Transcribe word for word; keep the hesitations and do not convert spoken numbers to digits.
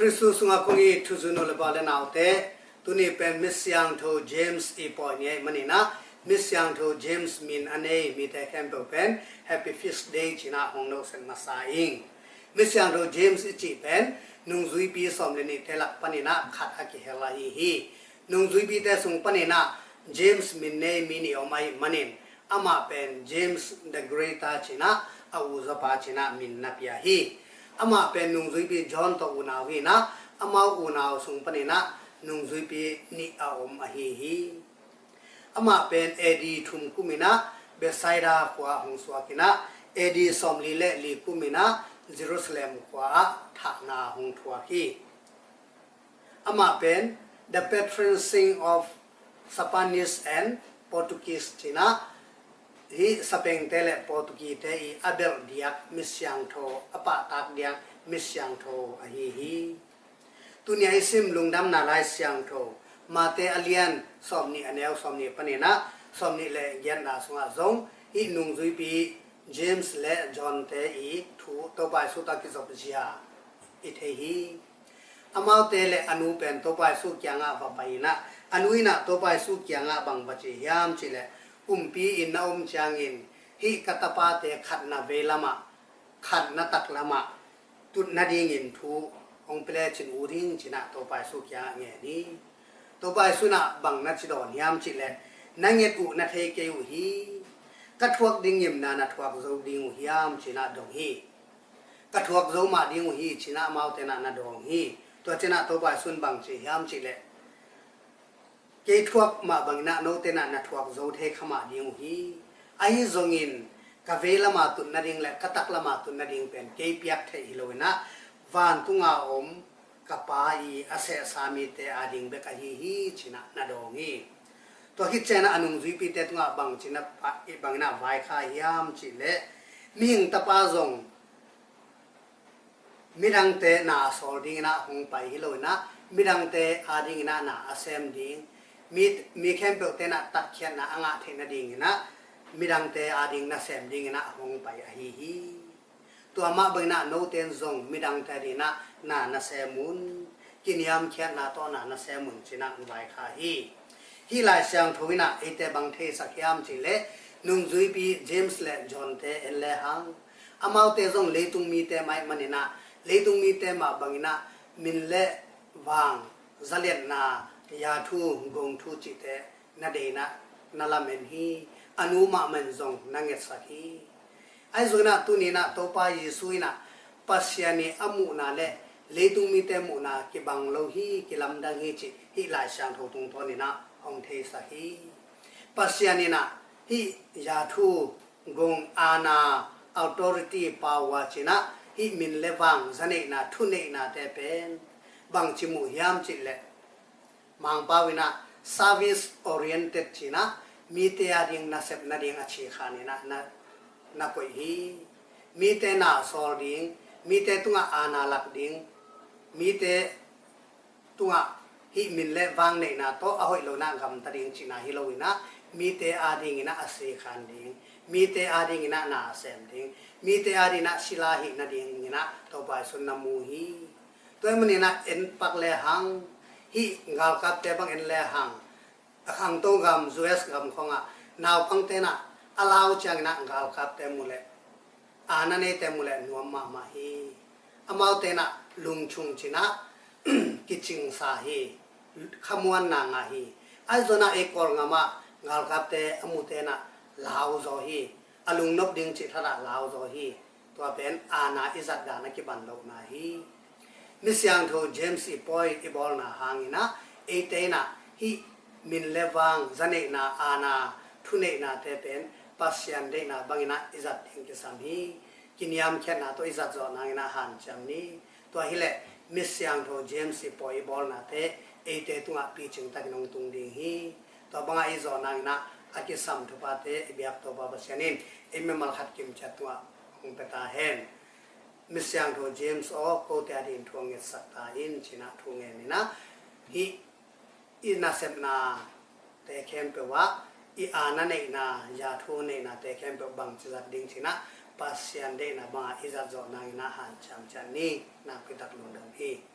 Khristu sungah kong it thuzui nu le pa le naute, tuni pen Misiangtho James i pawi ni ahih manin ah, Misiangtho James min a nei mite khempeuh pen Happy Feast Day ci-in ah hong nohset masa ing. Misiangtho James i cih pen nungzuipi sawm le nihte lak panin ah khat a kihel ahi hi. Nungzuipite sung panin ah James min nei mi nih om ahih manin, amah pen James the Greater ci-in ah a u zawpa ci-in ah min na pia hi. Amah pen nungzuipi John tawh unau hi-in ah, amau unau sung panin ah nungzuipi nih a om ahi hi. Amah pen A D thum kum in ah Bethsaida khua ah hong suak in ah, A D sawmli le li kum in ah Jerusalem khua ah thahna hong thuak hi. Amah pen the patron saint of Spanish and Portuguese ci-in ah, hih Spain-te le Portuguese-te i a belh diak misiangtho, a pahtak diak misiangtho ahi hi. Tuni a i sim Lungdamna Lai Siangtho Mate a lian sawmnih, a neu sawmnih panin ah sawmnih le giatna sungah zong hih nungzuipi James le John-te i thu Topa Jesu tawh a kizop zia i thei hi. Amaute le a nu pen Topa Jesu kiangah va pai in ah, a nu in ah Topa Jesu kiangah bang va ci hiam cih leh, kumpi inn na om ciangin hih ka tapate khat na veilam ah, khat na taklam ah tut nadingin thu hong pia lecin ut ing ci-in ah Topa Jesu kiangah ngen hi. Topa Jesu in ah bang na ci dawn hiam cih leh, na nget uh na thei kei uh hi. Ka thuak ding ngimna na thuak zo ding uh hiam ci-in ah dong hi. Ka thuak zo mah ding uh hi ci-in ah amaute in ah na dawng hi. Tua ciangin ah Topa Jesu in bang ci hiam cih leh, kei thuak mah bangin ah note in ah na thuak zo thei kha mah ding uh hi. Ahi zongin ka veilam ah tut nading le ka taklam ah tut nading pen kei piak theih hi lo-in ah, vantung a om ka Pa i a sehsa mite ading bek ahi hi ci-in ah na dawng hi. Tua khit ciangin ah a nungzuipite tungah bang ci-in ah, bangin ah vaikhak hiam cih leh, mihing Tapa zong midangte na a sawl dingin ah hong pai hi lo-in ah, midangte adingin ah na a sem ding, mi, mi khempeuhte in ah tatkhiatna a ngah theih nadingin ah, midangte ading nasem dingin ah hong pai ahi hi. Tua mah bangin ah note in zong midangte adingin ah na nasem un, kiniamkhiatna tawh na nasem un ci-in ah vaikhak hi. Hih Lai Siangtho in ah eite bang theisak hiam cih leh, nungzuipi James le John-te en lehang, amaute zong leitung mite mah ahih manin ah, leitung mite mah bangin ah min le vang, zaliatna, yathu, gongthu cihte na deih in ah na lamen hi. A nu mahmah in zong na ngetsak hi. Ahi zongin ah tuni in ah Topa Jesu in ah Pasian i a muhna le leitung mite muhna kibang lo hi, kilamdang hi cih hih Lai Siangtho tungtawnin ah hong theisak hi. Pasian in ah hih yathu, gong, aana, authority, power ci-in ah hih min le vang, zaneihnate, thuneihnate pen bangci muh hiam cih leh, Mangpau in ah service oriented ci-in ah mite ading nasep nading a ci khan in ah na, na koih hi. Mite na sawl ding, mite tungah aana lak ding, mite tungah hih min le vang neihna tawh a hoih lo-in ah gamta ding cihna hi lo-in ah, mite adingin ah a sikhan ding, mite adingin ah na a sem ding, mite adingin ah sila hih nadingin ah Topa Jesu in na mu hi. Tua ahih manin ah en pak lehang, hih galkapte bang en lehang, a khangto gam, U S gam khawngah naupangte in ah a lau ciangin ah galkapte mu leh, aana neite mu leh nuam mahmah hi. Amaute in ah lungchung ci-in ah kicingsa hi, khamuanna ngah hi. Ahi zongin ah ei Kawlgam ah galkapte a mute in ah lau zaw hi. A lungnop ding cih thadah a lau zaw hi. Tua pen aana i zat dan a kiban lohna hi. Misiangtho James i pawi i bawlna hangin ah, eite in ah hih min le vang, zaneihna, aana, thuneihnate pen Pasian deihna bangin ah i zat ding kisam hi. Kiniamkhiatna tawh i zat zawh nangin ah hanciam ni. Tua hileh Misiangtho James i pawi i bawlnate eite tungah picing takin hong tung ding hi. Tua bangah i zawh nangin ah a kisam thuphate i biak Topa Pasian in ei mimal khat kim ciat tungah hong pia ta hen. Misiangtho James aw, kote adingin thu hong ngetsak ta in, ci-in ah thu ngen in ah, hih i nasepnate khempeuh ah, i aana neihna, yathu neihnate khempeuh bangci zat ding ci-in ah, Pasian deihna bangah i zat zawh nangin ah hanciam ciat ni. Nakpi tak lungdam hi.